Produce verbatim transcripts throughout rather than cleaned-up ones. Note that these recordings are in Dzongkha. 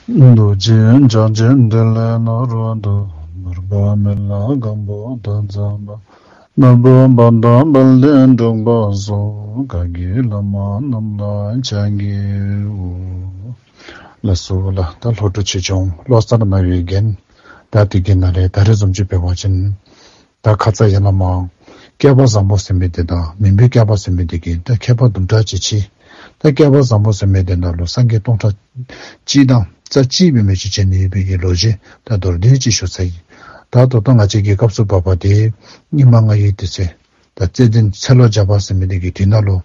རྡོ་རྗེ་འཆང་ཆེན་ཏེ་ལོ་ནཱ་རོ་དང་། ནོར་བུ་མི་ལ་སྒམ་པོ་དང་འཛོམས་པ། ནོར་བུ་པ་དང་དཔལ་ལྡན་འབྲུག་པ་སོགས། བཀའ་བརྒྱུད་བླ་མ་རྣམས་ལ་ཕྱག་བགྱིའོ། ལགས་སོ་ལགས། ད་ལྷོ་འབྲུག་ཆོས་འབྱུང་བློ་གསར་རྣ་བའི་རྒྱན། ད་དེ་གི་ནང་ལས་ད་རེས་བཟུམ་ཅིག་འབད་བ་ཅིན་ད་ཁ་ཙ་ཡར་ལས་མར་བསྐལ་པ་བཟང་པོ་ཟེར་མི་དེ་དང་མུན་པའི་བསྐལ་པ་ཟེར་མི་དེ་གི་ད་ཁྱད་པར་དུམ་གྲ་ཅིག་ཕྱེ། ད་བསྐལ་པ་བཟང་པོ་ཟེར་མི་དེ་ནང་ལུ་སངས་རྒྱས་སྟོང་ཕྲག་གཅིག་དང་རྩ་གཅིག་འབད་མི་ཅིག་བྱོན་ནི་ཡོད་པའི་གི་ལོ་རྒྱུས་ད་མདོར་བསྡུས་ཅིག་ཞུ་ཚར་ཡི། ད་ད་ལྟོ་ང་བཅས་ཀྱི་སྐབས་སུ་བབ་པ་དེ་སྙིགས་མ་ལྔ་ཡི་དུས་ཚོད། ད་བརྩེ་ལྡན་ཚེ་ལོ་བརྒྱ་པ་ཟེར་མི་དེ་གི་དུས་ནང་ལུ་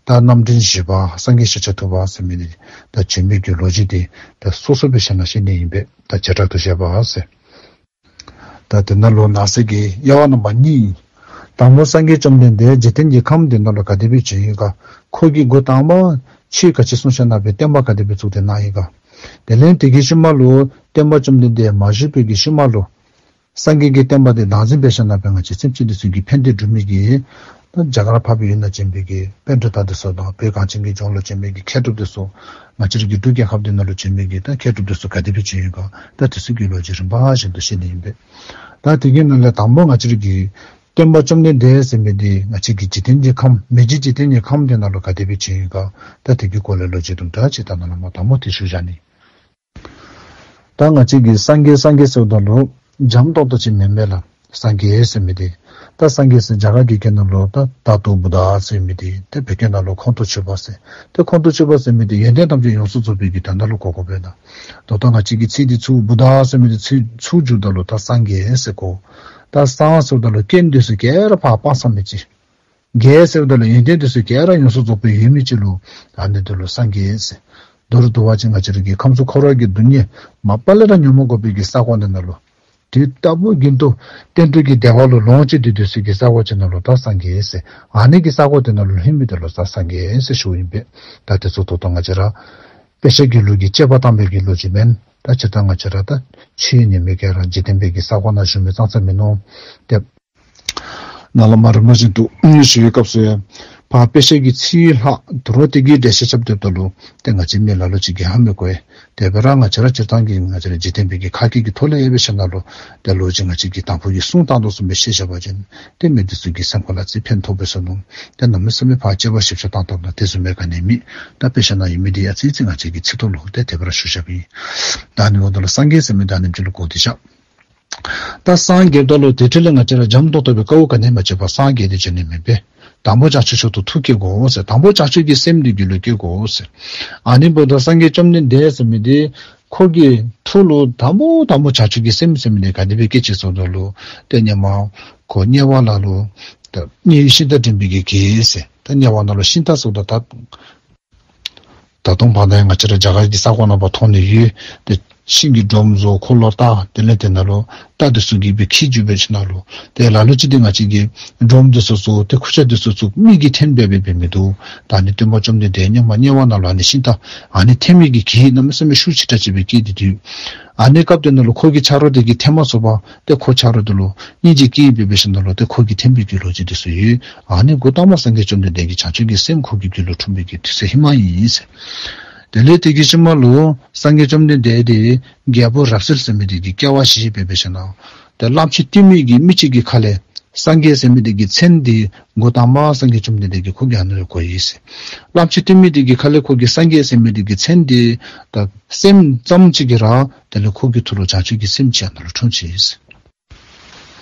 ད་རྣམ་འདྲེན་བཞི་པ་སངས་རྒྱས་ཤཱཀྱ་ཐུབ་པ་ཟེར་མི་དེ་ད་བྱོན་མི་གི་ལོ་རྒྱུས་དེ་ད་སོ་སོ་སྦེ་ཞུ་ན་ཞུ་ནི་ཨིན་པས། ད་བྱེ་བྲག་ཏུ་བཤད་པ་ཟེར། ད་དེ་ནང་ལུ་ནང་གསེས་ཀྱི་དབྱེ་བ་རྣམ་པ་གཉིས། དང་པོ་སངས་རྒྱས་བཅོམ་ལྡན་འདས་འཇིག་རྟེན་གྱི་ཁམས་དེ་ནང་ལུ་ག་དེ་སྦེ་བྱོན་ཡི་ག། ཁོ་གིས་འགོ་དང་པ་ཆོས་ག་ཅི་གསུངས་བཞག་ནུག་པའི་བསྟན་པ་ག་དེ་སྦེ་བཙུགས་ཏེ་གནང་ཡི་ག། དེ་ལས་དེ་གི་ཤུལ་མ་ལུ་སྟོན་པ་བཅོམ་ལྡན་འདས་མ་བཞུགས་པའི་གི་ཤུལ་མ་ལུ་སངས་རྒྱས་ཀྱི་བསྟན་པ་དེ་བདག་འཛིན་འབད་བཞག་ནུག་པའི་ང་བཅས་སེམས་ཅན་དེ་ཚུ་གི་ཕན་བདེ་སྒྲུབ་མི་གི་ད་རྒྱ་གར་འཕགས་པའི་ཡུལ་ནང་བྱོན་པའི་གི་པཎ་ཌི་ཏ་དེ་ཚུ་དང་བོད་གངས་ཅན་གྱི་ལྗོངས་ལུ་བྱོན་པའི་གི་མཁས་གྲུབ་དེ་ཚུ། ང་བཅས་རའི་གི་འབྲུག་རྒྱལ་ཁབ་འདི་ནང་ལུ་བྱོན་མི་གི་ད་མཁས་གྲུབ་དེ་ཚུ་ག་དེ་སྦེ་བྱོན་ཡི་ག། ད་དེ་ཚུ་གི་ལོ་རྒྱུས་རིམ་པ་བཞིན་དུ་བཤད་ནི་ཨིན་པས། ད་དེ་གི་ནང་ལས་དང་པོ་ང་བཅས་རའི་གི་སྟོན་པ་བཅོམ་ལྡན་འདས་ཟེར་མི་འདི་ང་བཅས་ཀྱི་འཇིག་རྟེན་གྱི་ཁམས་མི་མཇེད་འཇིག་རྟེན་གྱི་ཁམས་འདི་ནང་ལུ་ག་དེ་སྦེ་བྱོན་ཡི་ག། ད་དེ་གི་སྐོར་ལས་ལོ་རྒྱུས་དུམ་གྲ་ཅིག་ད་ནཱ་ལས་མར་དང་པོ་དེ་ཞུ་བཞག་ནི། ད་ང་བཅས་ཀྱི་སངས་རྒྱས་སངས་རྒྱས་ཟེརཝ་ད་ལུ་འཇམ་ཏོག་ཏོ་ཅིག་མེན་མས་ལགས། སངས་རྒྱས་ཟེར་མི་འདི་ད་སངས་རྒྱས་ཟེར་རྒྱ་གར་གྱི་སྐད་ནང་ལུ་ད་ཏ་ཏོ་བུདྡྷ་ཟེར་མི་འདི་ད་བོད་སྐད་ནང་ལུ་ཁོང་དུ་ཆུད་པ་ཟེར། ད་ཁོང་དུ་ཆུད་པ་ཟེར་མི་འདི་ཡོན་ཏན་ཐམས་ཅད་ཡོངས་སུ་རྫོགས་པའི་གི་དོན་དག་ལུ་གོ་དགོ་པས་ན། ད་ལྟོ་ང་བཅས་ཀྱི་ཚིག་འདི་ཚུར་བུདྡྷ་ཟེར་མི་འདི་ཚུར་ཚུར་བསྒྱུརཝ་ད་ལུ་ད་སངས་རྒྱས་ཟེར་གོ། ད་སངས་ཟེརཝ་ད་ལུ་རྐྱེན་འདི་ཚུ་ག་ར་ཕར་སྤངས་ཚར་མི་ཅིག། རྒྱས་ཟེརཝ་ད་ལུ་ཡོན་ཏན་འདི་ཚུ་ག་ར་ཡོངས་སུ་རྫོགས་པའི་ཡོད་མི་ཅིག་ལུ་ཨ་ནི་འདི་ལུ་སངས་རྒྱས་ཟེར། མདོར་བསྡུ་བ་ཅིན་ང་བཅས་རའི་གི་ཁམས་གསུམ་འཁོར་བ་གི་སྡུག་བསྔལ་མ་པ་ལས་ར་མྱོང་མ་དགོ་པའི་གི་ས་གོ་འདི་ནང་ལུ། དུས་རྟག་བུ་རྒྱུན་དུ་གཏན་དུ་གི་བདེ་བ་ལུ་ལོངས་སྤྱོད་དེ་སྡོད་སའི་གི་ས་གོ་ཅིག་ནང་ལུ་ད་སངས་རྒྱས་ཟེར། ཨ་ནི་གི་ས་གོ་དེ་ནང་ལུ་ལྷོད་མི་དེ་ལུ་ད་སངས་རྒྱས་ཟེར་ཞུཝ་ཨིན་པས། ད་དེ་ཚུ་ད་ལྟོ་ང་བཅས་ར་དཔེ་ཆ་གི་ལུགས་ཀྱི་དཔྱད་པ་བཏང་བའི་གི་ལོ་རྒྱུས་མེན། ད་སྤྱིར་བཏང་ང་བཅས་ར་ད་ཆོས་ཉན་མི་ག་ར་འཇིག་རྟེན་པའི་གི་ས་གོ་ནང་བཞུགས་མི་ཙང་ཙ་མིན་ནུག། ཏེ་ནཱ་ལས་མར་རིམ་པ་བཞིན་དུ་ཞུ་བའི་སྐབས་སུ་ཡང་ཕར་དཔེ་ཆ་གི་ཚིག་ལྷག་དོ་རུང་དེ་གི་འགྲེལ་བཤད་རྐྱབ་སྡོདཔ་ད་ལུ་ཏེ་ང་བཅས་མི་ལ་ལུ་ཅིག་གིས་ཧ་མི་གོ་བས། དེ་འབད་ར་ང་བཅས་ར་སྤྱིར་བཏང་གི་ང་བཅས་ར་འཇིག་རྟེན་པའི་གི་ཁ་སྐད་ཀྱི་ཐོག་ལས་ཡང་འབད་ཞིནམ་ལས་ཏེ་ལོ་རྒྱུས་ང་བཅས་ཀྱིས་དང་ཕུ་གི་གསུང་བཏང་དོ་བཟུམ་སྦེ་བཤད་བཞག་པ་ཅིན་ཏེ་མི་འདི་ཚུ་གི་སེམས་ཁ་ལུ་ཅིག་ཕན་ཐོགས་པས་ཟེར་མནོ། ཏེ་གནམ་མེད་ས་མེད་ཕར་དཔྱད་པ་ཞིབ་ཆ་བཏང་དོ་ན་དེ་བཟུམ་མའི་ག་ནི་མེད། ད་དཔེ་ཆ་ནང་ཡོད་མི་འདི་ཡང་ཨ་ཙི་ཙི་ང་བཅས་ཀྱིས་ཚིག་ཐོ་ལུ་ཏེ་དེ་སྦེ་ར་ཞུ་བཞགཔ་ཨིན། ད་ཨ་ནི་འབདཝ་ད་ལུ་སངས་རྒྱས་ཟེར་མི་ད་ཨ་ནེམ་ཅིག་ལུ་གོ་སྟེ་བཞག། ད་སངས་རྒྱསཔ་ད་ལུ་དེ་འཕྲོ་ལས་ང་བཅས་ར་འཇམ་ཏོག་ཏོ་སྦེ་དཀའཝ་ག་ནི་ཡང་མ་སྤྱད་པར་སངས་རྒྱས་ཏེ་བྱོན་ནི་མེན་པས། དང་པོ་བྱང་ཆུབ་མཆོག་ཏུ་ཐུགས་བསྐྱེད་དགོ་ཟེར། དང་པོ་བྱང་ཆུབ་ཀྱི་སེམས་འདི་རྒྱུད་ལུ་བསྐྱེད་དགོ་ཟེར། ཨ་ནི་འབདཝ་ད་སངས་རྒྱས་བཅོམ་ལྡན་འདས་ཟེར་མི་འདི་ཁོ་གི་ཐུགས་ལུ་དང་པོ་དང་པོ་བྱང་ཆུབ་ཀྱི་སེམས་ཟེར་མི་འདི་ག་དེ་སྦེ་སྐྱེས་ཅི་ཟེརཝ་ད་ལུ་ཏེ་སྔོན་མ་ཁོ་དམྱལ་བ་ནང་ལུ་ད་དམྱལ་བའི་ཤིང་རྟ་འདྲེན་པའི་གི་གེགས་ཟེར། ད་དམྱལ་བ་ནང་ལུ་ཤིང་རྟ་ཟེརཝ་ད་ད་ད་དུང་བར་ན་ཡང་ང་བཅས་ར་རྒྱ་གར་གྱི་ས་གོ་ནང་ཕར་མཐོང་ནི་ཡོད། ཏེ་ཤིང་གི་སྒྲོམ་བཟོ་འཁོར་ལོ་བཏགས་དེ་ལས་དེ་ནང་ལུ་རྟ་འདི་ཚུ་གིས་སྦེ་འཁྱིད་འགྱོ་སྦེ་ཞིནམ་ལས་ཏེ་ལ་ལུ་ཅིག་འདི་ང་བཅས་ཀྱིས་སྒྲོམ་འདི་ཚུ་བཟོ་སྟེ་ཁུར་ཆ་འདི་ཚུ་བཙུགས་མི་གིས་འཐེན་སྦེ་འབད་འབད་མི་འདུག། ད་ཨ་ནི་སྟོན་པ་བཅོམ་ལྡན་འདས་སྔོན་མ་དམྱལ་བ་ནང་ལུ་ཨ་ནི་ཤིང་རྟ་ཨ་ནི་འཐེན་མི་གི་གེགས་གནམ་མེད་ས་མེད་ཤུགས་ཆེ་དྲགས་ཅིག་སྦེ་སྐྱེས་ཏེ་འདུག། ཨ་ནི་སྐབས་དེ་ནང་ལུ་ཁོ་གི་ཆ་རོགས་དེ་གིས་འཐེན་མ་ཚུགས་པར་ཏེ་ཁོ་ཆ་རོགས་དེ་ལུ་སྙིང་རྗེ་སྐྱེས་སྦེ་འབད་ཞིནམ་ལས་ཏེ་ཁོ་གིས་འཐེན་པའི་གི་ལོ་རྒྱུས་འདི་ཚུ་ཡོད། ཨ་ནི་འགོ་དང་པ་སངས་རྒྱས་བཅོམ་ལྡན་འདས་ཀྱིས་བྱང་ཆུབ་ཀྱི་སེམས་ཁོ་གི་རྒྱུད་ལུ་འཁྲུངས་པའི་གི་དུས་ཚོད་ཧེ་མ་ཨིན་ཟེར། དེ་ལས་དེ་གི་ཤུལ་མ་ལུ་སངས་རྒྱས་བཅོམ་ལྡན་འདས་དེ་རྒྱལ་པོ་རབ་གསལ་ཟེར་མི་དེ་གི་སྐྱེ་བ་བཞེས་སྦེ་འབད་ཞིནམ་ལས་ཏེ་གླང་ཆེན་སྟོན་མི་གི་མི་ཅིག་གི་ཁ་ལས་སངས་རྒྱས་ཟེར་མི་དེ་གི་མཚན་དེ་འགོ་དང་པ་སངས་རྒྱས་བཅོམ་ལྡན་འདས་ཀྱིས་ཁོ་གིས་ཨ་ནི་ལུ་གོ་ཡི་ཟེར། གླང་ཆེན་སྟོན་མི་དེ་གི་ཁ་ལས་ཁོ་གིས་སངས་རྒྱས་ཟེར་མི་དེ་གི་མཚན་དེ་ད་སེམས་ཙམ་ཅིག་གིས་ར་དེ་ལས་ཁོ་གི་ཐུགས་ལུ་བྱང་ཆུབ་ཀྱི་སེམས་ཅིག་ཨ་ནི་ལུ་འཁྲུངས་ཅི་ཟེར།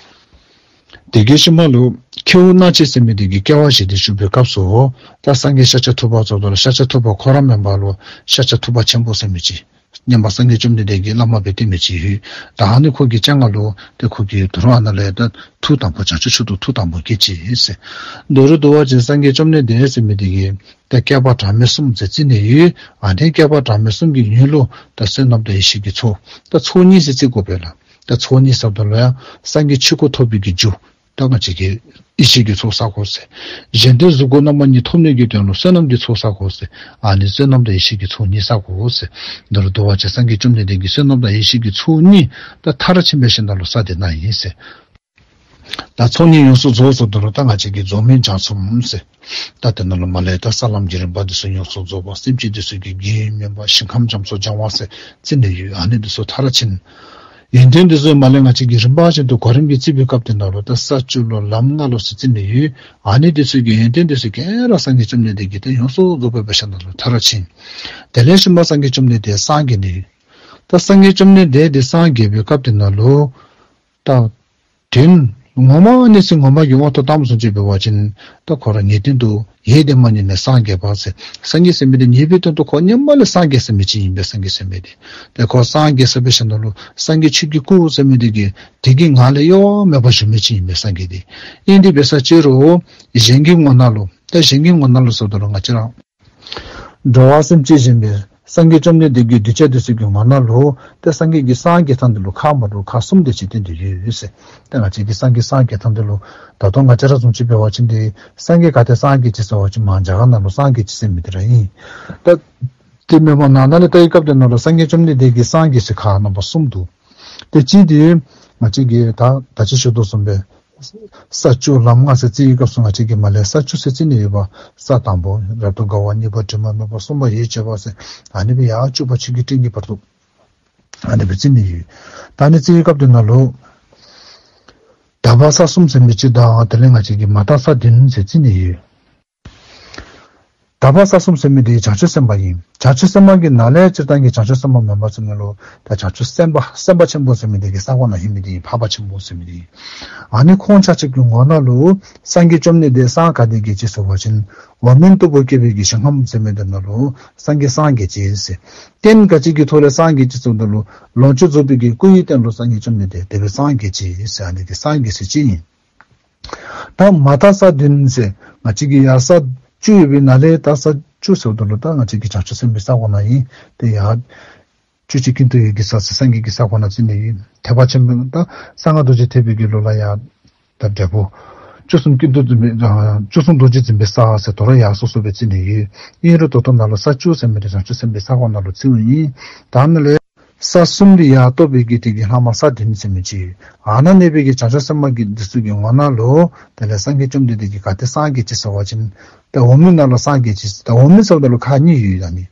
དེ་གི་ཤུལ་མ་ལུ་ཁྱེའུ་སྣང་བྱེད་ཟེར་མི་དེ་གི་སྐྱེ་བ་བཞེས་ཏེ་བཞུགས་པའི་སྐབས་སུ་ད་སངས་རྒྱས་ཤཱཀྱ་ཐུབ་པ་ཟེརཝ་ད་ལུ་ཤཱཀྱ་ཐུབ་པ་ཁོ་ར་མེན་པར་ལུ་ཤཱཀྱ་ཐུབ་པ་ཆེན་པོ་ཟེར་མི་ཅིག་སྔོན་མ་སངས་རྒྱས་བཅོམ་ལྡན་འདས་ཀྱི་བླ་མ་སྦེ་བསྟེན་མི་ཅིག་ཡོད། ད་ཨ་ནི་ཁོ་གི་སྤྱན་སྔར་ལུ་ཏེ་ཁོ་གིས་དོ་རུང་ཨ་ནཱ་ལས་ད་ཐུགས་དང་པོ་བྱང་ཆུབ་མཆོག་ཏུ་ཐུགས་དང་པོ་བསྐྱེད་ཅི་ཟེར། མདོར་བསྡུ་བ་ཅིན་སངས་རྒྱས་བཅོམ་ལྡན་འདས་ཟེར་མི་དེ་གིས་ད་བསྐལ་པ་གྲངས་མེད་གསུམ་མཛད་རྩིས་ནི་ཡོད། ཨ་ནི་བསྐལ་པ་གྲངས་མེད་གསུམ་གྱི་ཡུན་ལུ་ད་བསོད་ནམས་དང་ཡེ་ཤེས་ཀྱི་ཚོགས་ད་ཚོགས་གཉིས་ཟེར་རྩིས་དགོ་པས་ལགས། ད་ཚོགས་གཉིས་ཟེརཝ་ད་ལུ་ཡང་སངས་རྒྱས་ཆོས་སྐུ་ཐོབ་པའི་གི་རྒྱུ་ད་ང་བཅས་ཀྱིས་ཡེ་ཤེས་ཀྱི་ཚོགས་བསག་དགོ་ཟེར། གཞན་དོན་གཟུགས་སྐུ་རྣམ་པ་གཉིས་ཐོབ་ནི་གི་དོན་ལུ་བསོད་ནམས་ཀྱི་ཚོགས་བསག་དགོ་ཟེར། ཨ་ནི་བསོད་ནམས་དང་ཡེ་ཤེས་ཀྱི་ཚོགས་གཉིས་བསག་དགོ་ཟེར། མདོར་བསྡུ་བ་ཅིན་སངས་རྒྱས་བཅོམ་ལྡན་འདས་ཀྱིས་བསོད་ནམས་དང་ཡེ་ཤེས་ཀྱི་ཚོགས་གཉིས་ད་མཐར་ཕྱིན་པའི་ཤིང་རྟ་ལུ་བསགས་ཏེ་གནང་ཡི་ཟེར། ད་ཚོགས་གཉིས་ཡོངས་སུ་རྫོགས་ཟེརཝ་ད་ལུ་ད་ང་བཅས་ཀྱིས་རྫོགས་སྨིན་བྱང་སེམས་ཟེར། ད་དེ་ནང་ལུ་མར་ལས་ད་ས་ལམ་གྱི་རིམ་པ་འདི་ཚུ་ཡོངས་སུ་རྫོགས་པ། སེམས་ཅན་འདི་ཚུ་གི་རྒྱུད་སྨིན་པ། ཞིང་ཁམས་རྒྱ་མཚོ་སྦྱང་བ་ཟེར་རྩིས་ནི་ཡོད། ཨ་ནི་འདི་ཚུ་མཐར་ཕྱིན། ཡོན་ཏན་འདི་ཚུ་མར་ལས་ང་བཅས་ཀྱིས་རིམ་པ་བཞིན་དུ་གོ་རིམ་གྱིས་རྩིས་པའི་སྐབས་དེ་ནང་ལུ་ད་ས་བཅུ་ལུ་ལམ་ལྔ་ལུ་ཟེར་རྩིས་ནི་ཡོད། ཨ་ནི་འདི་ཚུ་གི་ཡོན་ཏན་འདི་ཚུ་ག་ར་སངས་རྒྱས་བཅོམ་ལྡན་འདས་ཀྱིས་ད་ཡོངས་སུ་རྫོགས་པ་འབད་ཞིནམ་ལས་མཐར་ཕྱིན། དེ་ལས་ཤུལ་མ་སངས་རྒྱས་བཅོམ་ལྡན་འདས་སངས་རྒྱས་ནི་ཡོད། ད་སངས་རྒྱས་བཅོམ་ལྡན་འདས་འདི་སངས་རྒྱས་པའི་སྐབས་དེ་ནང་ལུ་ད་དོན་ངོ་མ་གནས་ཚུལ་ངོ་མ་གི་དབང་དུ་བཏངམ་བཟུམ་ཅིག་འབད་བ་ཅིན་ད་ཁོ་ར་ངེས་དོན་དུ་ཡེ་དེ་མ་རྙེད་ནས་སངས་རྒྱས་པ་ཟེར། སངས་རྒྱས་ཟེར་མི་འདི་ངེས་པའི་དོན་དུ་ཁོ་སྔོན་མ་ལས་སངས་རྒྱས་ཟེར་མི་ཅིག་ཨིན་པས། སངས་རྒྱས་ཟེར་མི་འདི། ཏེ་ཁོ་སངས་རྒྱས་ས་འབད་ཞིནམ་ལས་སངས་རྒྱས་ཆོས་ཀྱི་སྐུ་ཟེར་མི་འདི་གི་དེ་གི་ངང་ལས་གཡོ་བ་མེད་པར་བཞུགས་མི་ཅིག་ཨིན་པས་སངས་རྒྱས་འདི། ཨིན་དེ་འབད་ས་ཅིག་རུང་གཞན་གྱི་ངོ་ནང་ལུ་ད་གཞན་གྱི་ངོ་ནང་ལུ་ཟེརཝ་ད་ལུ་ང་བཅས་ར་འགྲོ་བ་སེམས་ཅན་གཞན་པའི་སངས་རྒྱས་བཅོམ་ལྡན་འདས་ཀྱི་གདུལ་བྱ་འདི་ཚུ་གི་ངོ་ནང་ལུ་ཏེ་སངས་རྒྱས་ཀྱི་སངས་རྒྱས་ཐངས་འདི་ལུ་ཁག་མ་འདྲཝ་ཁག་གསུམ་དེ་ཅིག་བསྟན་ཏེ་ཡོད་ཟེར། ཏེ་ང་བཅས་ཀྱིས་སངས་རྒྱས་སངས་རྒྱས་ཐངས་འདི་ལུ་ད་ལྟོ་ང་བཅས་ར་བཟུམ་ཅིག་འབད་བ་ཅིན་ཏེ་སངས་རྒྱས་ག་ཏེ་སངས་རྒྱས་ཅི་ཟེར་བ་ཅིན་མར་རྒྱ་གར་ནང་ལུ་སངས་རྒྱས་ཅི་ཟེར་མི་འདི་ར་ཨིན། ད་དེ་མེན་པར་ནང་ན་ལས་ད་ཡི་སྐབས་དེ་ནང་ལུ་སངས་རྒྱས་བཅོམ་ལྡན་འདས་ཀྱི་སངས་རྒྱས་ཟེར་ཁག་རྣམ་པ་གསུམ་འདུག། ཏེ་གཅིག་འདི་ང་བཅས་ཀྱིས་ད་ད་ཅི་ཞུ་དོ་བཟུམ་སྦེ་ས་བཅུ་ལམ་ལྔ་ཟེར་རྩིས་པའི་སྐབས་སུ་ང་བཅས་ཀྱིས་མར་ལས་ས་བཅུ་ཟེར་རྩིས་ནི་ཡོདཔ། ས་དང་པོ་རབ་ཏུ་དགའ་བ། གཉིས་པ་དྲི་མ་མེད་པ། གསུམ་པ་ཡིད་ཆེས་པ་ཟེར་ཨ་ནི་སྦེ་ཡར་བཅུ་པ་ཆོས་ཀྱི་སྤྲིན་གྱི་བར་དུ་ཨ་ནི་སྦེ་རྩིས་ནི་ཡོད། ད་ཨ་ནི་རྩིས་པའི་སྐབས་དེ་ནང་ལུ་དག་པ་ས་གསུམ་ཟེར་མི་ཅིག་དང་དེ་ལས་ང་བཅས་ཀྱིས་མ་དག་ས་བདུན་ཟེར་རྩིས་ནི་ཡོད། དག་པ་ས་གསུམ་ཟེར་མི་འདི་བྱང་ཆུབ་སེམས་དཔའ་ཨིན། བྱང་ཆུབ་སེམས་དཔའ་གི་ནང་ལས་སྤྱིར་བཏང་གི་བྱང་ཆུབ་སེམས་དཔའ་མེན་པ་ཟེར་མི་ལུ་ད་བྱང་ཆུབ་སེམས་དཔའ་སེམས་དཔའ་ཆེན་པོ་ཟེར་མི་འདི་གི་ས་གོ་ནང་ཨིན་མི་འདི་འཕགས་པ་ཆེན་པོ་ཟེར་མི་འདི་ཨིན། ཨ་ནི་ཁོང་ཆ་ཁྱབ་ཀྱི་ངོ་ནང་ལུ་སངས་རྒྱས་བཅོམ་ལྡན་འདས་སངས་ག་དེ་རྒྱས་ཅི་ཟེར་བ་ཅིན་འོག་མིན་སྟུག་པོ་བཀོད་པའི་གི་ཞིང་ཁམས་ཟེར་མི་འདི་ནང་ལུ་སངས་རྒྱས་སངས་རྒྱས་ཅི་ཟེར། རྟེན་ག་ཅི་གི་ཐོག་ལས་སངས་རྒྱས་ཅི་ཟེརཝ་ད་ལུ་ལོངས་སྤྱོད་རྫོགས་པའི་གི་སྐུ་ཡི་རྟེན་ལུ་སངས་རྒྱས་བཅོམ་ལྡན་འདས་དེ་སྦེ་སངས་རྒྱས་ཅི་ཟེར། ཨ་ནི་འདི་སངས་རྒྱས་ཟེར་ཅི་ཨིན། ད་མ་དག་ས་བདུན་ཟེར་ང་བཅས་ཀྱི་ཡར་ས་བཅུ་ཡོད་པའི་ནང་ལས་ད་ས་བཅུ་ཟེརཝ་ད་ལུ་ད་ང་བཅས་ཀྱི་བྱང་ཆུབ་སེམས་དཔའི་ས་གོ་ནང་ཨིན། ཏེ་ཡར་བཅུ་གཅིག་ཀུན་ཏུ་ཡོད་ཀྱི་ས་ཟེར་སངས་རྒྱས་ཀྱི་ས་གོ་ནང་རྩིས་ནི་ཡོད། ཐེག་པ་ཆེན་པོའི་ད་གསང་སྔགས་རྡོ་རྗེ་ཐེག་པའི་གི་ལུགས་ལ་ཡར་ད་འབྲས་བུ་བཅུ་གསུམ་ཀུན་ཏུ་འཛིན་པའི་ཨ་བཅུ་གསུམ་རྡོ་རྗེ་འཛིན་པའི་ས་ཟེར་དོ་རུང་ཡར་སོ་སོ་སྦེ་རྩིས་ནི་ཡོད། ཨིན་རུང་ད་ལྟོ་ནཱ་ལུ་ས་བཅུ་ཟེར་མི་འདི་བྱང་ཆུབ་སེམས་དཔའི་ས་གོ་ནང་ལུ་རྩིཝ་ཨིན། ད་ནཱ་ལས་ས་གསུམ་ལས་ཡར་སྟོད་པའི་གི་དེ་གི་ལྷག་མ་ས་བདུན་ཟེར་མི་ཅིག། ཨ་ནཱ་གནས་པའི་གི་བྱང་ཆུབ་སེམས་དཔའ་གི་འདི་ཚུ་གི་ངོ་ནང་ལུ་དེ་ལས་སངས་རྒྱས་བཅོམ་ལྡན་འདས་ཀྱིས་ག་ཏེ་སངས་རྒྱས་ཅི་ཟེར་བ་ཅིན་ད་འོག་མིན་ནང་ལུ་སངས་རྒྱས་ཅི་ཟེར། ད་འོག་མིན་ཟེརཝ་ད་ལུ་ཁག་གཉིས་ཡོད། ད་ནི་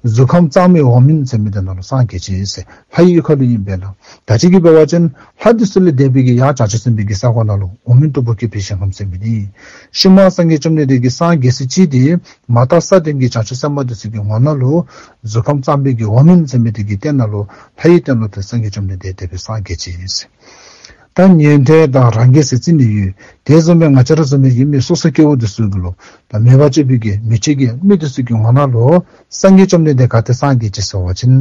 གཟུགས་ཁམས་གཙང་མའི་འོག་མིན་ཟེར་མི་འདི་ནང་ལུ་སངས་རྒྱས་ཅི་ཟེར། ལྷ་ཡི་ཁ་ལུ་ཨིན་པས་ལགས། ད་ཅི་གི་འབད་བ་ཅིན་ལྷ་འདི་ཚུ་ལས་འདས་པའི་གི་ཡར་བྱང་ཆུབ་སེམས་དཔའི་གི་ས་གོ་ནང་ལུ་འོག་མིན་སྟུག་པོ་བཀོད་པའི་ཞིང་ཁམས་ཟེར་མི་འདི་ཨིན། ཤུལ་མ་སངས་རྒྱས་བཅོམ་ལྡན་འདས་ཀྱིས་སངས་རྒྱས་ས་ཅིག་འདི་མ་དག་ས་བདུན་གྱི་བྱང་ཆུབ་སེམས་དཔའ་འདི་ཚུ་གི་ངོ་ནང་ལུ་གཟུགས་ཁམས་གཙང་པའི་གི་འོག་མིན་ཟེར་མི་འདི་གི་རྟེན་ནང་ལུ་ལྷ་ཡི་རྟེན་ལུ་ཏེ་སངས་རྒྱས་བཅོམ་ལྡན་འདས་དེ་སྦེ་སངས་རྒྱས་ཅི་ཟེར། ད་ཉན་ཐོས་དང་རང་རྒྱལ་ཟེར་རྩིས་ནི་ཡོད། དེ་བཟུམ་སྦེ་ང་བཅས་ར་བཟུམ་སྦེ་ཡིད་མི་སོ་སོ་སྐྱེ་བོ་འདི་ཚུ་གི་ལུ་ད་མོས་པ་སྤྱོད་པའི་གི་མི་ཆོས་ཀྱི་མི་འདི་ཚུ་གི་ངོ་ནང་ལུ་སངས་རྒྱས་བཅོམ་ལྡན་འདས་ག་ཏེ་སངས་རྒྱས་ཅི་ཟེར་བ་ཅིན་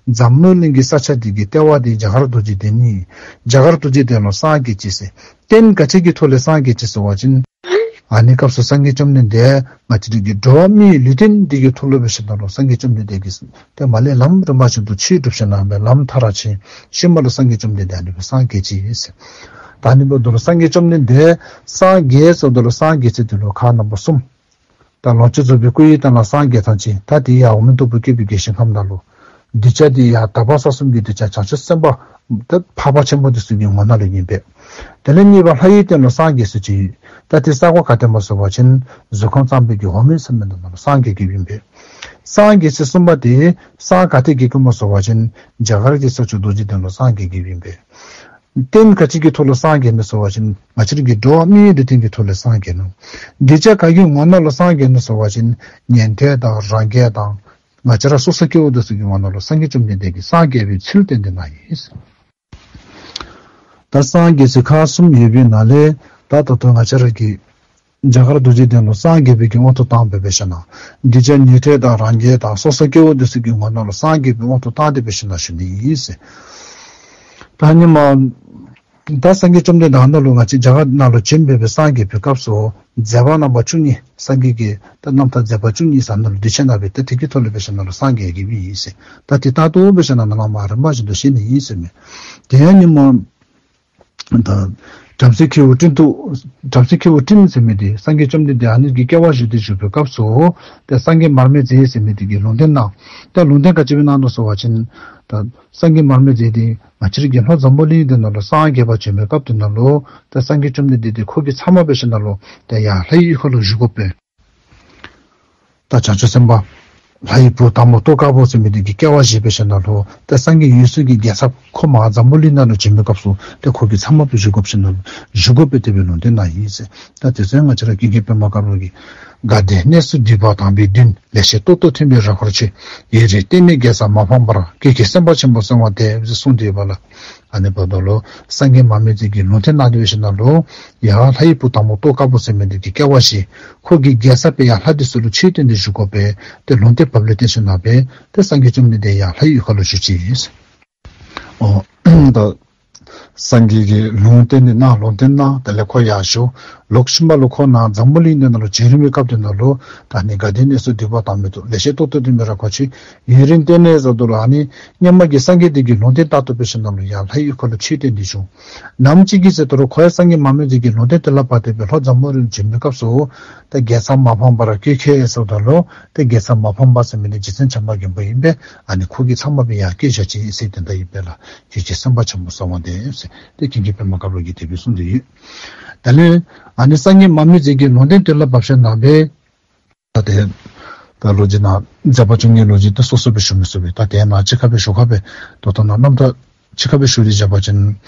འཛམ་བུ་གླིང་གི་ས་ཆ་འདི་གི་ལྟེ་བ་འདི་རྒྱ་གར་རྡོ་རྗེ་གདན་ཨིན། རྒྱ་གར་རྡོ་རྗེ་གདན་ལུ་སངས་རྒྱས་ཅི་ཟེར། རྟེན་ག་ཅི་གི་ཐོག་ལས་སངས་རྒྱས་ཅི་ཟེར་བ་ཅིན་ཨ་ནི་སྐབས་སུ་སངས་རྒྱས་བཅོམ་ལྡན་འདས་ང་བཅས་རའི་གི་འགྲོ་བ་མིའི་ལུས་རྟེན་འདི་གི་ཐོག་ལུ་འབད་ཞིནམ་ལས་སངས་རྒྱས་བཅོམ་ལྡན་འདས་ཀྱིས་ཏེ་མར་ལས་ལམ་རིམ་པ་བཞིན་དུ་ཆོས་སྒྲུབ་ཞིནམ་ལས་ལམ་མཐར་ཕྱིན། ཤུལ་མ་ལུ་སངས་རྒྱས་བཅོམ་ལྡན་འདས་ཨ་ནི་སྦེ་སངས་རྒྱས་ཅི་ཟེར། ད་ཨ་ནི་འབདཝ་ད་ལུ་སངས་རྒྱས་བཅོམ་ལྡན་འདས་སངས་རྒྱས་ཟེརཝ་ད་ལུ་སངས་རྒྱས་ཚུལ་འདི་ལུ་ཁག་རྣམ་པ་གསུམ། ད་ལོངས་སྤྱོད་རྫོགས་པའི་སྐུ་ཡི་རྟེན་ལ་སངས་རྒྱས་ཐངས་ཅིག། ད་དེ་ཡང་འོག་མིན་སྟུག་པོ་བཀོད་པའི་གི་ཞིང་ཁམས་ནང་ལུ། གདུལ་བྱ་འདི་ཡང་དག་པ་ས་གསུམ་གྱི་གདུལ་བྱ་བྱང་ཆུབ་སེམས་དཔའ་ད་འཕགས་པ་ཆེན་པོ་འདི་ཚུ་གི་ངོ་ནང་ལུ་ཨིན་པས། དེ་ལས་གཉིས་པ་ལྷ་ཡི་རྟེན་ལུ་སངས་རྒྱས་ས་ཅིག། ད་དེ་ས་གོ་ག་ཏེ་སྨོ་ཟེར་བ་ཅིན་གཟུགས་ཁམས་གཙང་པའི་གི་འོག་མིན་ཟེར་མི་འདི་ནང་ལུ་སངས་རྒྱས་ཀྱི་ཨིན་པས། སངས་རྒྱས་ས་གསུམ་པ་དེ་སངས་ག་ཏེ་རྒྱས་ཀྱི་སྨོ་ཟེར་བ་ཅིན་རྒྱ་གར་གྱི་ས་བཅུ་རྡོ་རྗེ་གདན་ལུ་སངས་རྒྱས་ཀྱི་ཨིན་པས། རྟེན་ག་ཅི་གི་ཐོག་ལུ་སངས་རྒྱས་ནུག་ཟེར་བ་ཅིན་ང་བཅས་རའི་གི་འགྲོ་བ་མིའི་ལུས་རྟེན་གྱི་ཐོག་ལུ་སངས་རྒྱས་ནུག། གདུལ་བྱ་ག་གི་ངོ་ནང་ལུ་སངས་རྒྱས་ནུག་ཟེར་བ་ཅིན་ཉན་ཐོས་དང་རང་རྒྱལ་དང་ང་བཅས་ར་སོ་སོ་སྐྱེ་བོ་འདི་ཚུ་གི་ངོ་ནང་ལུ་སངས་རྒྱས་བཅོམ་ལྡན་འདས་ཀྱིས་སངས་རྒྱས་པའི་ཚུལ་བསྟན་ཏེ་གནང་ཡི། ད་སངས་རྒྱས་ཚུལ་ཁག་གསུམ་ཡོད་པའི་ནང་ལས་ད་ད་ལྟོ་ང་བཅས་ར་གི་རྒྱ་གར་རྡོ་རྗེ་གདན་ལུ་སངས་རྒྱས་པའི་གི་དབང་དུ་བཏང་སྦེ་འབད་ཞིནམ་ལས་གདུལ་བྱ་ཉན་ཐོས་དང་རང་རྒྱལ་དང་སོ་སོ་སྐྱེ་བོ་འདི་ཚུ་གི་ངོ་ནང་ལུ་སངས་རྒྱས་པའི་དབང་དུ་བཏང་སྟེ་འབད་ཞིནམ་ལས་ཞུ་ནི་ཨིན་ཟེར། ད་ཨ་ནི་མ་ད་སངས་རྒྱས་བཅོམ་ལྡན་འདས་ནཱ་ལུ་ང་བཅས་རྒྱ་གར་ནང་ལུ་བྱོན་སྦེ་སངས་རྒྱས་པའི་སྐབས་སུ་མཛད་པ་རྣམ་པ་བཅུ་གཉིས་སངས་རྒྱས་ཀྱི་ད་རྣམ་ཐར་མཛད་པ་བཅུ་གཉིས་ཟེར་ནཱ་ལུ་གདུལ་བྱ་ནང་སྦེ་ད་དེ་གི་ཐོག་ལུ་འབད་ཞིནམ་ལས་སངས་རྒྱས་ཀྱི་ཨིན་ཟེར། ད་དེ་ད་ལྟོ་འབད་ཞིནམ་ལས་ནཱ་ལས་མར་རིམ་པ་བཞིན་དུ་བཤད་ནི་ཨིན་ཟེར་མས། དེ་ཡང་ཨ་ནི་མ་ད་ བྲམ་ཟེ་ཁྱེའུ་སྤྲིན་དུ། བྲམ་ཟེ་ཁྱེའུ་སྤྲིན་ཟེར་མི་འདི་སངས་རྒྱས་བཅོམ་ལྡན་འདས་ཨ་ནི་གི་སྐྱེ་བ་བཞེས་ཏེ་བཞུགས་པའི་སྐབས་སུ་ཏེ་སངས་རྒྱས་མར་མེ་མཛད་ཟེར་མི་འདི་གིས་ལུང་བསྟན་གནང་། ཏེ་ལུང་བསྟན་ག་ཅི་སྦེ་གནང་ནུག་ཟེར་བ་ཅིན་ད་སངས་རྒྱས་མར་མེ་མཛད་འདི་ང་བཅས་རའི་དགེ་སློང་འཛམ་བུ་གླིང་འདི་ནང་ལུ་སངས་རྒྱས་པར་བྱོན་པའི་སྐབས་འདི་ནང་ལུ་ཏེ་སངས་རྒྱས་བཅོམ་ལྡན་འདས་འདི་ཁོ་གི་ཚབ་མ་འབད་ཞིནམ་ལས་ཏེ་ཡར་ལྷ་ཡི་གཡུས་ཁ་ལུ་བཞུགས་དགོ་པས། ད་བྱང་ཆུབ་སེམས་དཔའ་ལྷ་ཡི་བུ་དང་པོ་ཏོག་དཀར་པོ་ཟེར་མི་འདི་གི་སྐྱེ་བ་བཞེས་འབད་ཞིནམ་ལས་ཏེ་སངས་རྒྱས་འོད་སྲུང་གི་རྒྱལ་ཚབ་ཁོ་མར་འཛམ་བུ་གླིང་ནང་ལུ་བྱོན་པའི་སྐབས་སུ་ཏེ་ཁོ་གི་ཚབ་མ་སྦེ་བཞུགས་དགོ་པས་ཞིནམ་ལས་བཞུགས་དགོ་པས་དེ་སྦེ་ལུང་བསྟན་གནང་ཡི་ཟེར། ད་དེ་ཚུ་ང་བཅས་ར་ཀུན་མཁྱེན་པདྨ་དཀར་པོ་གིས་དགའ་ལྡན་གནས་སུ་འདུས་པ་དམ་པའི་དོན། ལེགས་བཤད་ཏོག་ཏོ་ཐོས་པའི་རབ་དཀར་ཆེ། ཡུན་རིང་བསྟེན་ནས་དགེ་རྩ་མ་ཕམ་པར། ཀུན་མཁྱེན་སེམས་དཔའ་ཆེན་པོ་གསོལ་བ་འདེབས་ཟེར་གསུངས་ཏེ་ཡོདཔ་ལགས། ཨ་ནི་འབདཝ་ད་ལུ་སངས་རྒྱས་མར་མེ་མཛད་ཀྱིས་ལུང་བསྟན་གནང་སྟེ་འབད་ཞིནམ་ལས་ཡར་ལྷ་ཡི་བུ་དང་པོ་ཏོག་དཀར་པོ་ཟེར་མི་འདི་གི་སྐྱེ་བ་བཞེས། ཁོ་གི་རྒྱལ་ཚབ་སྦེ་ཡར་ལྷ་འདི་ཚུ་ལུ་ཆོས་སྟོན་ཏེ་བཞུགས་དགོ་པས། ཏེ་ལུང་བསྟན་བབས་ལས་བརྟེན་ཞིནམ་ལས་ཏེ་སངས་རྒྱས་བཅོམ་ལྡན་འདས་ཡར་ལྷ་ཡི་གཡུས་ཁ་ལུ་བཞུགས་ཅི་ཨིན། ཨོ་ད་སངས་རྒྱས་ཀྱིས་ལུང་བསྟན་ནི་གནང་། ལུང་བསྟན་གནང་། དེ་ལས་ཁོ་ཡར་བཞུགས། ལོག་ཤུལ་མ་ལུ་ཁོ་ནཱ་འཛམ་བུ་གླིང་འདི་ནང་ལུ་བྱོན་རན་པའི་སྐབས་འདི་ནང་ལུ་ད་ཨ་ནི་དགའ་ལྡན་གནས་སུ་འདུས་པ་དམ་པའི་དོན། ལེགས་བཤད་ཏོག་ཏོ་ཐོས་པའི་རབ་དཀར་ཆེ། ཡུན་རིང་བསྟེན་ནས་ཟེརཝ་ད་ལུ་ཨ་ནི་སྔོན་མ་གི་སངས་རྒྱས་འདི་གིས་ལུང་བསྟན་ལྟར་དུ་འབད་ཞིནམ་ལས་ཡར་ལྷ་ཡི་གཡུས་ཁ་ལུ་ཆོས་སྟོན་ཏེ་བཞུགས། ནམ་ཅིག་གི་ཟེརཝ་ད་ལུ་ཁོ་ཡང་སངས་རྒྱས་མར་མེ་མཛད་ཀྱི་ལུང་བསྟན་དེ་ལུ་བབས་ཏེ་སྦེ་ལྷོ་འཛམ་བུ་གླིང་བྱོན་པའི་སྐབས་སུ་ད་དགེ་རྩ་མ་ཕམ་པར་ཀུན་མཁྱེན་ཟེརཝ་ད་ལུ་ཏེ་དགེ་རྩ་མ་ཕམ་པ་ཟེར་མི་འདི་རྗེ་བཙུན་བྱམས་པ་མགོན་པོ་ཨིན་པས། ཨ་ནི་ཁོ་གི་ཚབ་མ་སྦེ་ཡར་བསྐོས་བཞག་ཅི་ཟེར་དེ་འདྲ་ཨིན་པས་ལགས། ཀུན་མཁྱེན་སེམས་དཔའ་ཆེན་པོ་གསོལ་བ་འདེབས་ཟེར་ཏེ་ཀུན་མཁྱེན་པདྨ་དཀར་པོ་གིས་དེ་སྦེ་གསུངས་ཏེ་ཡོད། དེ་ལས་ཨ་ནི་སངས་རྒྱས་མར་མེ་མཛད་ཀྱི་ལུང་བསྟན་དེ་ལུ་བབས་ཞིནམ་ལས་ད་ཏེ་ད་ལོ་རྒྱུས་ནང་མཛད་པ་བཅུ་གཉིས་ལོ་རྒྱུས་དེ་སོ་སོ་སྦེ་ཞུ་མི་ཚུགས་པས། ད་དེ་ནང་གཅིག་ཁར་སྦེ་ཞུ་ཁར་སྦེ་ད་ལྟོ་ནཱ་རྣམ་ཐར་གཅིག་ཁར་སྦེ་ཞུ་སྟེ་བཞག་པ་ཅིན་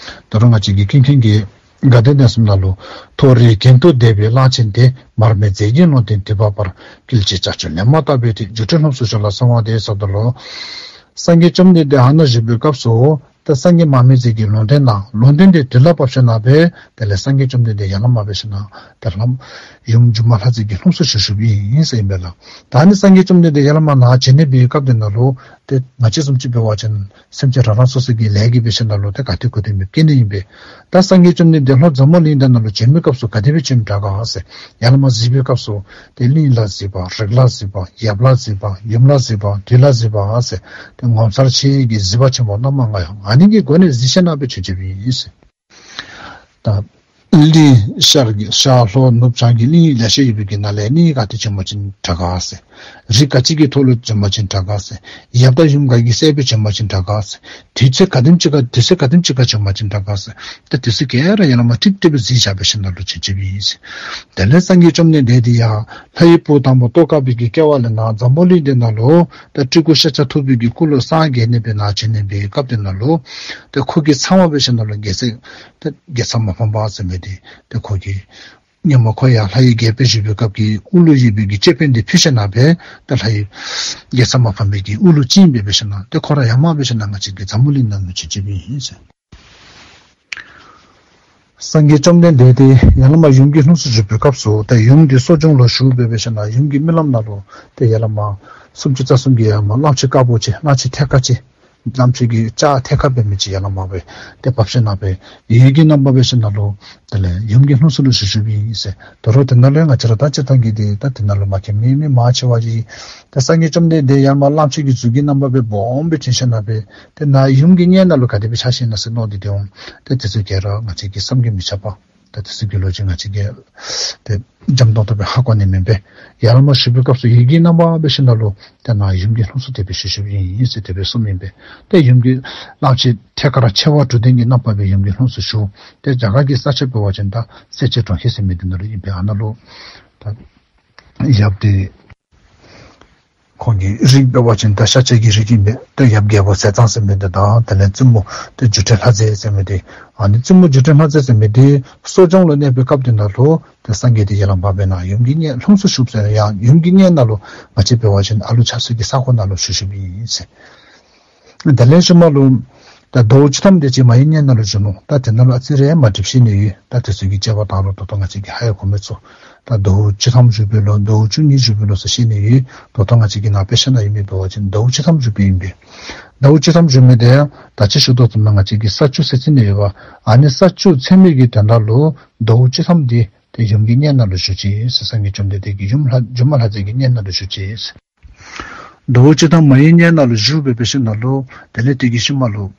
ད་རུང་ང་བཅས་ཀྱི་ཀུན་མཁྱེན་གྱིས་དགའ་ལྡན་གནས་གསུམ་ནང་ལུ་མཐོ་རིས་གྱེན་དུ་འདེད་པའི་གླང་ཆེན་དེ། མར་མེ་མཛད་ཀྱི་ལུང་བསྟན་དུས་བབས་པར། བསྐུལ་ཅིག་བྱ་ཁྱོད་ལན་མ་བཏབ་པའི་དེ། རྒྱུ་འབྲས་ལྷུམས་སུ་ཞུགས་ལ་གསོལ་བ་འདེབས་ཟེརཝ་ད་ལུ་སངས་རྒྱས་བཅོམ་ལྡན་འདས་ཨ་ནཱ་བཞུགས་པའི་སྐབས་སུ་ད་སངས་རྒྱས་མར་མེ་མཛད་ཀྱིས་ལུང་བསྟན་གནང་། ལུང་བསྟན་དེ་དེ་ལུ་བབས་ཞིནམ་ལས་དེ་ལས་སངས་རྒྱས་བཅོམ་ལྡན་འདས་ཡར་ལས་མར་འབད་ཞིནམ་ལས་ཏེ་ལྷ་ཡུམ་སྒྱུ་མ་ལྷ་མཛེས་ཀྱི་ལྷུམས་སུ་ཞུགས་ཞུགསཔ་ཨིན་ཟེར་ཨིན་པས་ལགས། ད་ཨ་ནི་སངས་རྒྱས་བཅོམ་ལྡན་འདས་ཡར་ལས་མར་ནཱ་བྱོན་ནི་འབད་བའི་སྐབས་འདི་ནང་ལུ་ཏེ་ང་བཅས་བཟུམ་ཅིག་འབད་བ་ཅིན་སེམས་ཅན་རང་རང་སོ་སོ་གི་ལས་ཀྱིས་འབད་ཞིནམ་ལས་ཏེ་ག་ཏེ་གོ་ཏེ་མི་སྐྱེ་ནི་ཨིན་པས། ད་སངས་རྒྱས་བཅོམ་ལྡན་འདས་ལྷོ་འཛམ་བུ་གླིང་འདི་ནང་ལུ་བྱོན་པའི་སྐབས་སུ་ག་དེ་སྦེ་བྱོནམ་དྲག་ག་ཟེར། ཡར་ལས་མར་གཟིགས་པའི་སྐབས་སུ་ཏེ་གླིང་ལ་གཟིགས་པ། རིགས་ལ་གཟིགས་པ། ཡབ་ལ་གཟིགས་པ། ཡུམ་ལ་གཟིགས་པ། དུས་ལ་གཟིགས་པ་ཟེར་ཏེ་ངོ་མཚར་ཆེ་བའི་གཟིགས་པ་ཆེན་པོ་རྣམ་པ་ལྔ་ཡང་ཨ་ནི་གི་སྒོ་ནས་གཟིགས་ཞིནམ་ལས་སྦེ་བྱོན་བྱོནམ་ཨིན་ཟེར། ད་གླིང་ཤར་གྱི་ཤར་ལྷོ་ནུབ་བྱང་གི་གླིང་ལེ་ཤ་ཡོད་པའི་གི་ནང་ལས་གླིང་ག་ཏེ་བྱོན་པ་ཅིན་དྲག་ག་ཟེར། རིགས་ག་ཅི་གི་ཐོག་ལུ་བྱོན་པ་ཅིན་དྲག་ག་ཟེར། ཡབ་དང་ཡུམ་ག་གི་སྲས་སྦེ་བྱོན་པ་ཅིན་དྲག་ག་ཟེར། དུས་ཚོད་ག་དེམ་ཅིག་ཁར་དུས་ཚོད་ག་དེམ་ཅིག་ཁར་བྱོན་པ་ཅིན་དྲག་ག་ཟེར། ད་དུས་ཚོད་ག་ར་ཡར་ལས་མར་ཀྲིག་ཀྲི་སྦེ་གཟིགས་བཞག་འབད་ཞིནམ་ལས་བྱོན་བྱོནམ་ཨིན་ཟེར། དེ་ལས་སངས་རྒྱས་བཅོམ་ལྡན་འདས་དེ་ཡང་ལྷ་ཡི་བུ་དང་པོ་ཏོག་དཀར་པོའི་གི་སྐྱེ་བ་ལས་ནཱ་འཛམ་བུ་གླིང་འདི་ནང་ལུ་ད་སྤྲུལ་སྐུ་ཤཱཀྱ་ཐུབ་པའི་གི་སྐུ་ལུ་སངས་རྒྱས་ནི་སྦེ་ནཱ་བྱོན་ནི་འབད་བའི་སྐབས་འདི་ནང་ལུ་ད་ཁོ་གི་ཚབ་མ་འབད་ཞིནམ་ལས་དགེ་རྩ་ད་དགེ་རྩ་མ་ཕམ་པ་ཟེར་མི་འདི་ད་ཁོ་གིས་སྔོན་མ་ཁོ་ཡར་ལྷ་ཡི་རྒྱལ་པོ་བཞུགས་པའི་སྐབས་ཀྱི་དབུ་ལུ་ཡོད་པའི་གི་ཅོད་པན་འདི་ཕུད་ཞིནམ་ལས་ད་ལྷ་ཡི་དགེ་རྩ་མ་ཕམ་པའི་གི་དབུ་ལུ་བྱིན་སྦེ་འབད་ཞིནམ་ལས་ད་ཁོ་ར་ཡར་མར་འབད་ཞིནམ་ལས་ང་བཅས་ཀྱི་འཛམ་བུ་གླིང་ནང་ལུ་བྱོན་བྱོནམ་ཨིན་ཟེར། སངས་རྒྱས་བཅོམ་ལྡན་འདས་དེ་ཡར་ལས་མར་ཡུམ་གྱི་ལྷུམས་སུ་བཞུགས་པའི་སྐབས་སུ་ད་ཡུམ་འདི་གསོ་སྦྱོང་ལུ་བཞུགས་སྦེ་འབད་ཞིནམ་ལས་ཡུམ་གྱི་རྨི་ལམ་ནང་ལུ་ད་ཡར་ལས་མར་སུམ་ཅུ་རྩ་གསུམ་གྱི་ཡར་ལས་མར་གླང་ཆེན་དཀར་པོ་ཅིག་གླང་ཆེན་ཐད་ཀར་ཅིག་གླང་ཆེན་གྱི་ལྕགས་ཐད་ཀར་འབད་མི་ཅིག་ཡར་ལས་མར་སྦེ་ཏེ་བབས་ཞིནམ་ལས་འོད་ཀྱི་རྣམ་པ་འབད་ཞིནམ་ལས་དེ་ལས་ཡུམ་གྱི་ལྷུམས་སུ་ལུ་བཞུགས་བཞུགསཔ་ཨིན་ཟེར། ད་རུང་དེ་ནང་ལུ་ང་བཅས་ར་ད་སྤྱིར་བཏང་གི་འདི་ད་དེ་ནང་ལུ་མ་མཁྱེན་མི་མི་མང་ཆེ་བ་ཅིག་ད་སངས་རྒྱས་བཅོམ་ལྡན་འདས་ཡར་ལས་མར་གླང་ཆེན་གྱི་གཟུགས་ཀྱི་རྣམ་པ་སྦེ་སྦོམ་སྦེ་བྱོན་ཞིནམ་ལས་ཏེ་ནཱ་ཡུམ་གྱི་མངལ་ནང་ལུ་ག་དེ་སྦེ་ཆགས་ཞིན་ན་ཟེར་མནོ་སྟེ་འོང་། ཏེ་དེ་ཚུ་ག་ར་ང་བཅས་ཀྱིས་བསམ་གྱིས་མི་ཁྱབ་པ། ད་དེ་ཚུ་གི་ལོ་རྒྱུས་ང་བཅས་ཀྱིས་ཏེ་འཇམ་ཏོང་ཏོ་སྦེ་ཧ་གོ་ནི་མེན་པས། ཡར་ལས་མར་བཞུགས་པའི་སྐབས་སུ་འོད་ཀྱི་རྣམ་པ་འབད་ཞིནམ་ལས་ཏེ་ནཱ་ཡུམ་གྱི་ལྷུམས་སུ་དེ་སྦེ་བཞུགས་བཞུགསཔ་ཨིན་ཟེར་དེ་སྦེ་གསུངམ་ཨིན་པས། ཏེ་ཡུམ་གྱི་གླང་ཆེན་ཐད་ཀར་མཆེ་བ་དྲུག་ལྡན་གྱི་རྣམ་པ་སྦེ་ཡུམ་གྱི་ལྷུམས་སུ་བཞུགས། ཏེ་རྒྱ་གར་གྱི་ས་ཆ་འབད་བ་ཅིན་ད་སེར་སྐྱའི་གྲོང་ཁྱེར་ཟེར་མི་འདི་ནང་ལུ་ཨིན་པས། ཨ་ནཱ་ལུ་ད་ཡབ་དེ་ཁོང་གི་རིགས་འབད་བ་ཅིན་ད་ཤཱཀྱ་གི་རིགས་ཨིན་པས། ད་ཡབ་རྒྱལ་པོ་ཟས་གཙང་ཟེར་མི་འདི་དང་དེ་ལས་བཙུན་མོ་ཏེ་སྒྱུ་འཕྲུལ་ལྷ་མཛེས་ཟེར་མི་འདི། ཨ་ནི་བཙུན་མོ་སྒྱུ་འཕྲུལ་ལྷ་མཛེས་ཟེར་མི་འདི་གསོ་སྦྱོང་ལུ་གནས་པའི་སྐབས་འདི་ནང་ལུ་ཏེ་སངས་རྒྱས་དེ་ཡར་ལས་མར་སྦེ་ནཱ་ཡུམ་གྱི་མངལ་ལྷུམས་སུ་ཞུགས་ཟེར་ཡང་ཡུམ་གྱི་མངལ་ནང་ལུ་ང་བཅས་འབད་བ་ཅིན་ཨ་ལུ་ཆགས་སའི་གི་ས་གོ་ནང་ལུ་བཞུགས་བཞུགསཔ་ཨིན་ཟེར། དེ་ལས་ཤུལ་མ་ལུ་ད་ཟླཝ་བཅུ་ཐམ་དེ་ཅིག་མ་ཡི་མངལ་ནང་ལུ་བཞུགས་ནུག། ད་དེ་ནང་ལུ་ཨ་ཙི་རེ་མ་འགྲིགཔ་བཤད་ནི་ཡོད། ད་དེ་ཚུ་གི་དཔྱད་པ་བཏང་རུང་ད་ལྟོ་ང་བཅས་ཀྱིས་ཧ་ཡང་གོ་མི་ཚུགས། ད་ཟླཝ་བཅུ་ཐམ་བཞུགས་པས་ལོ་ཟླཝ་བཅུ་གཉིས་བཞུགས་པས་ལོ་ཟེར་བཤད་ནི་ཡོད། ད་ལྟོ་ང་བཅས་ཀྱིས་ནཱ་དཔེ་ཆ་ནང་ཡོད་མི་འབད་བ་ཅིན་ཟླཝ་བཅུ་ཐམ་བཞུགས་པས་ཨིན་པས། ཟླཝ་བཅུ་ཐམ་བཞུགས་མི་དེ་ཡང་ད་ཅི་ཞུ་དོ་བཟུམ་ང་བཅས་ཀྱིས་ས་བཅུ་ཟེར་ཅི་ནི་ཡོདཔ། ཨ་ནི་ས་བཅུ་ཚུན་མི་གི་དོན་དག་ལུ་ཟླཝ་བཅུ་ཐམ་དེ་ཏེ་ཡུམ་གྱི་མངལ་ནང་ལུ་བཞུགས་ཅི་ཟེར། སངས་རྒྱས་བཅོམ་ལྡན་འདས་ཀྱིས་ཡུམ་ལྷ་སྒྱུ་མ་ལྷ་མཛེས་ཀྱི་མངལ་ནང་ལུ་བཞུགས་ཅི་ཟེར། ཟླཝ་བཅུ་ཐམ་མ་ཡི་མངལ་ནང་ལུ་བཞུགས་སྦེ་འབད་ཞིནམ་ལས་དེ་ལས་དེ་གི་ཤུལ་མ་ལུ་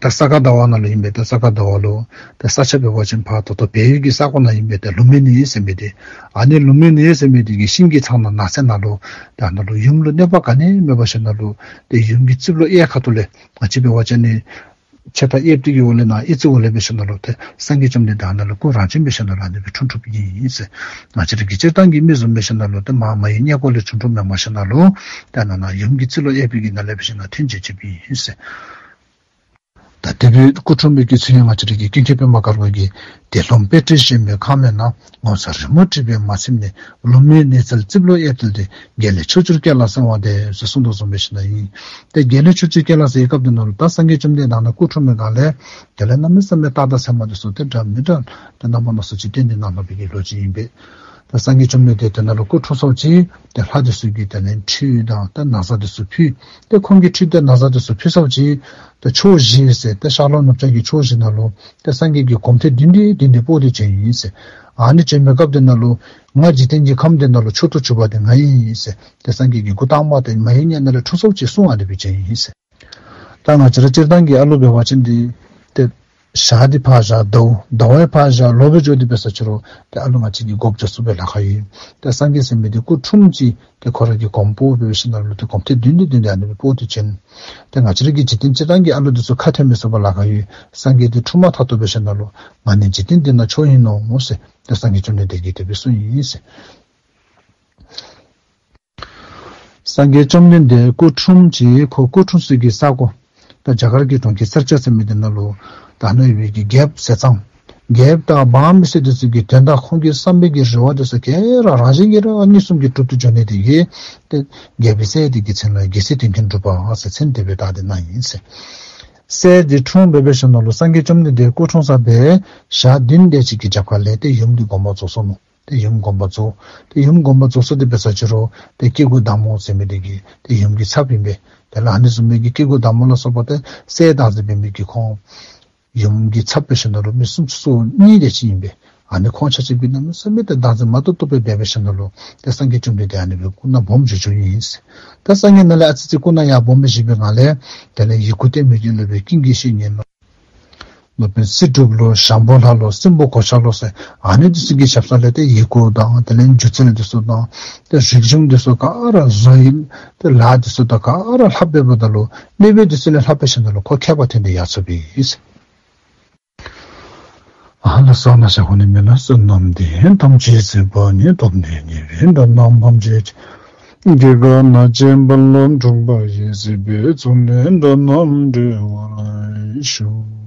ད་ས་ག་ཟླ་བ་ནང་ལུ་ཨིན་པས། ད་ས་ག་ཟླ་བ་ལུ་ད་ས་ཆ་འབད་བ་ཅིན་ཕར་ད་ལྟོ་བལ་ཡུལ་གྱི་ས་གོ་ནང་ཨིན་པས། ད་ལུ་མི་ནི་ཟེར་མི་འདི་ཨ་ནི་ལུ་མི་ནི་ཟེར་མི་འདི་གི་ཤིང་གི་ཚང་ནང་ནགས་ཚལ་ནང་ལུ་ད་ཨ་ནཱ་ལུ་ཡུམ་ལུ་གནོད་པ་ག་ནི་མེད་པར་ཞིནམ་ལས་ད་ཡུམ་གྱི་རྩིབ་ལོགས་གཡས་ཁ་ཐུག་ལས་ང་བཅས་འབད་བ་ཅིན་ཨ་ནི་ཆེ་ད་གཡས་པ་འདི་གི་འོག་ལས་ནཱ་གཡས་རྩིབ་འོག་ལས་འབད་ཞིནམ་ལས་ད་སངས་རྒྱས་བཅོམ་ལྡན་འདས་ཨ་ནཱ་ལུ་སྐུ་རང་བྱོན་འབད་ཞིནམ་ལས་ཨ་ནི་སྦེ་འཁྲུངས་འཁྲུངསམ་ཨིན་ཟེར། ང་བཅས་ར་གི་སྤྱིར་བཏང་གི་མི་བཟུམ་འབད་ཞིནམ་ལས་ད་མར་མ་ཡུམ་གཡས་སྐོར་ལས་བྱོན་འཁྲུངསམ་མེན་པར་ཞིནམ་ལས་ད་ཨ་ནཱ་ཡུམ་གྱི་རྩིབ་ལོགས་གཡས་པ་གི་ནང་ལས་འབད་ཞིནམ་ལས་ཐོན་བྱོན་བྱོནམ་ཨིན་ཟེར། ད་དེ་སྦེ་སྐུ་འཁྲུངས་པའི་གི་ཚུལ་ཡང་ང་བཅས་ར་གི་ཀུན་མཁྱེན་པདྨ་དཀར་པོ་གིས། དེ་ལྷུམས་དཔེ་བྲིས་བཞེངས་པའི་ཁང་མའི་ནང་། ངོ་མཚར་རི་མོ་བྲིས་པའི་མ་ཚིམས་ནས། ལུ་མི་ནི་རྩལ་རྩིབ་ལོགས་གཡས་བཏུལ་ཏེ། དགེ་ལེགས་ཕྱོགས་བཅུར་སྐྱེལ་ལ་གསོལ་བ་འདེབས་ཟེར་གསུངས་དོ་བཟུམ་འབད་ཞིནམ་ལས་ཨིན། ཏེ་དགེ་ལེགས་ཕྱོགས་བཅུར་སྐྱེལ་ལ་ཟེར་བའི་སྐབས་འདི་ནང་ལུ་ད་སངས་རྒྱས་བཅོམ་ལྡན་འདས་ནཱ་སྐུ་འཁྲུངས་པའི་སྒང་ལས་དེ་ལས་གནམ་མེད་ས་མེད་རྟགས་དང་མཚན་མ་འདི་ཚུ་ཏེ་འདྲ་མི་འདྲ་ཏེ་རྣམ་པ་སྣ་ཚོགས་ཅིག་སྟོན་ཏེ་གནང་གནང་བའི་གི་ལོ་རྒྱུས་ཨིན་པས། ད་སངས་རྒྱས་བཅོམ་ལྡན་འདས་དེ་ནང་ལུ་སྐུ་འཁྲུངས་ས་ཅིག་ཏེ་ལྷ་འདི་ཚུ་གིས་དེ་ལས་ཁྲུས་དང་ད་ན་བཟའ་འདི་ཚུ་ཕུལ། ཏེ་ཁོང་གིས་ཁྲུས་དང་ན་བཟའ་འདི་ཚུ་ཕུལ་ས་ཅིག་ཏེ་ཕྱོགས་བཞི་ཟེར་ཏེ་ཤར་ལྷོ་ནུབ་བྱང་གི་ཕྱོགས་བཞི་ནང་ལུ་ཏེ་སངས་རྒྱས་ཀྱིས་གོམ་ཐེངས་བདུན་བདུན་བདུན་བདུན་སྤོ་སྟེ་བྱོན་ཡི་ཟེར། ཨ་ནི་བྱོན་པའི་སྐབས་དེ་ནང་ལུ་ང་འཇིག་རྟེན་གྱི་ཁམས་དེ་ནང་ལུ་མཆོག་ཏུ་གྱུར་པ་དེ་ང་ཨིན་ཟེར་ཏེ་སངས་རྒྱས་ཀྱིས་འགོ་དང་པ་ཏེ་མ་ཡུམ་གཡས་ནང་ལས་འཁྲུངས་ས་ཅིག་གསུངས་ཨ་ནི་སྦེ་བྱོན་ཡི་ཟེར། ད་ང་བཅས་ར་སྤྱིར་བཏང་གི་ཨ་ལུ་འབད་བ་ཅིན་འདི་ཏེ་ཞག་འདི་ཕར་བཞག་ཟླཝ་ཟླཝ་ཡང་ཕར་བཞག་ལོ་སྦེ་འགྱོ་སྟེ་འབད་ས་ཅི་རུང་ཏེ་ཨ་ལུ་ང་བཅས་ཀྱིས་དགོཔ་འགྱོ་ཚུགས་པའི་ལཱ་ཁག་ཡོད། ཏེ་སངས་རྒྱས་ཟེར་མི་འདི་སྐུ་འཁྲུངས་ཅིག་ཏེ་ཁོ་ར་གིས་གོམ་སྤོ་འབད་ཞིནམ་ལས་ཏེ་གོམ་ཐེངས་བདུན་བདུན་བདུན་བདུན་ཨ་ནི་སྦེ་སྤོ་སྟེ་བྱོན། ཏེ་ང་བཅས་ར་གི་འཇིག་རྟེན་སྤྱིར་བཏང་གི་ཨ་ལུ་འདི་ཚུ་ཁ་ཐོན་མི་ཚུགས་པའི་ལཱ་ཁག་ཡོད། སངས་རྒྱས་འདི་འཁྲུངས་མ་ཐག་ཏུ་འབད་ཞིནམ་ལས་ང་ནི་འཇིག་རྟེན་འདི་ནང་མཆོག་ཨིན་ནོ་ཟེར་ཏེ་སངས་རྒྱས་བཅོམ་ལྡན་འདས་ཀྱིས་དེ་སྦེ་གསུངས་ཡི་ཟེར། སངས་རྒྱས་བཅོམ་ལྡན་འདས་སྐུ་འཁྲུངས་ཅིག་ཁོ་སྐུ་འཁྲུངས་སའི་གི་ས་གོ་ད་རྒྱ་གར་གྱི་གྲོང་ཁྱེར་སེར་སྐྱ་ཟེར་མི་འདི་ནང་ལུ་ད་ནཱ་ཡོད་པའི་གི་རྒྱལཔོ་ཟས་གཙང་རྒྱལཔོ་དང་འབངས་མི་སེར་འདི་ཚུ་གིས་དོན་དག་ཁོང་གི་བསམ་པའི་གི་རེ་བ་འདི་ཚུ་ག་ར་རང་བཞིན་གྱིས་ར་མངོན་སུམ་གྱིས་གྲུབ་སྟེ་འགྱོ་ནི་དེ་གིས་ཏེ་རྒྱལ་པོའི་སྲས་དེ་གི་མཚན་ལུ་རྒྱལ་སྲས་དོན་ཀུན་གྲུབ་པ་ཟེར་མཚན་དེ་སྦེ་བཏགས་ཏེ་གནང་ཡི་ཟེར། སྲས་འདི་འཁྲུངས་སྦེ་འབད་ཞིནམ་ལས་སངས་རྒྱས་བཅོམ་ལྡན་འདས་སྐུ་འཁྲུངས་ས་འབད་ཞག་བདུན་དེ་ཅིག་གི་རྒྱབ་ཁ་ལས་ཏེ་ཡུམ་འདི་དགོངས་པ་རྫོགས་སོ་ནུག། ཏེ་ཡུམ་དགོངས་པ་རྫོགས། ཏེ་ཡུམ་དགོངས་པ་རྫོགས་སོ་དེ་འབད་ས་ཅི་རུང་ཏེ་སྐྱེ་དགུའི་བདག་མོ་ཟེར་མི་དེ་གིས་ཏེ་ཡུམ་གྱི་ཚབ་ཨིན་པས། དེ་ལས་ཨ་ནི་བཟུམ་མའི་གི་སྐྱེ་དགུའི་བདག་མོ་ལ་སོགས་པ་ཏེ་སྲས་བདག་འཛིན་འབད་མི་གི་ཁོང་ཡུམ་གྱི་ཚབ་འབད་ཞིནམ་ལས་མི་སུམ་ཅུ་སོ་གཉིས་དེ་ཅིག་ཨིན་པས། ཨ་ནི་ཁོང་ཆ་ཁྱབ་ཀྱིས་གནམ་མེད་ས་མེད་ཏེ་བདག་འཛིན་མ་བཏུབ་བཏུབ་སྦེ་འབད་ཞིནམ་ལས་ཏེ་སངས་རྒྱས་བཅོམ་ལྡན་འདས་ཨ་ནི་སྦེ་སྐུ་ན་སྦོམ་བཞེས་བཞེསཔ་ཨིན་ཟེར། ད་སངས་རྒྱས་ནཱ་ལས་ཨ་ཙི་ཙི་སྐུ་ན་ཡར་སྦོམ་སྦེ་བཞེས་པའི་སྒང་ལས་དེ་ལས་ཡི་གུ་བསྟན་མི་གི་སློབ་དཔོན་ཀུན་དགའི་བཤེས་གཉེན་ལོ། སློབ་དཔོན་སྲིད་སྒྲུབ་ལོ། ཞང་པོ་ལྷ་ལོ། སྲིན་པོ་གོ་ཆ་ལོ་ཟེར་ཨ་ནི་འདི་ཚུ་གི་ཞབས་ས་ལས་ཏེ་ཡི་གུ་དང་དེ་ལས་སྒྱུ་རྩལ་འདི་ཚུ་དང་ཏེ་རིག་གཞུང་འདི་ཚུ་ག་ར་བཟོ་ཡི་ཏེ་ལཱ་འདི་ཚུ་དང་ག་ར་ལྷག་པའི་འབདཝ་ད་ལུ་སློབ་དཔོན་འདི་ཚུ་ལས་ལྷག་པའི་ཞིནམ་ལས་ཁོ་མཁས་པ་ཐོན་ཏེ་ཡར་སོཔ་ཨིན་ཟེར། ཨ་ལ་ས་ན་ཤ་ཁོ་ནི་མེ་ན་བསོད་ནམས་ལྡན། ཐམས་ཅད་གཟིགས་པ་ཉིད། ཐོབ་ནས་ཉེས་པའི་དགྲ་རྣམས་ཕམ་བྱས་ཏེ། སྐྱེ་རྒ་ན་འཆིའི་རྦ་ཀློང་འཁྲུགས་པ་ཡི། སྲིད་པའི་མཚོ་ལས་འགྲོ་རྣམས་སྒྲོལ་བར་ཤོག།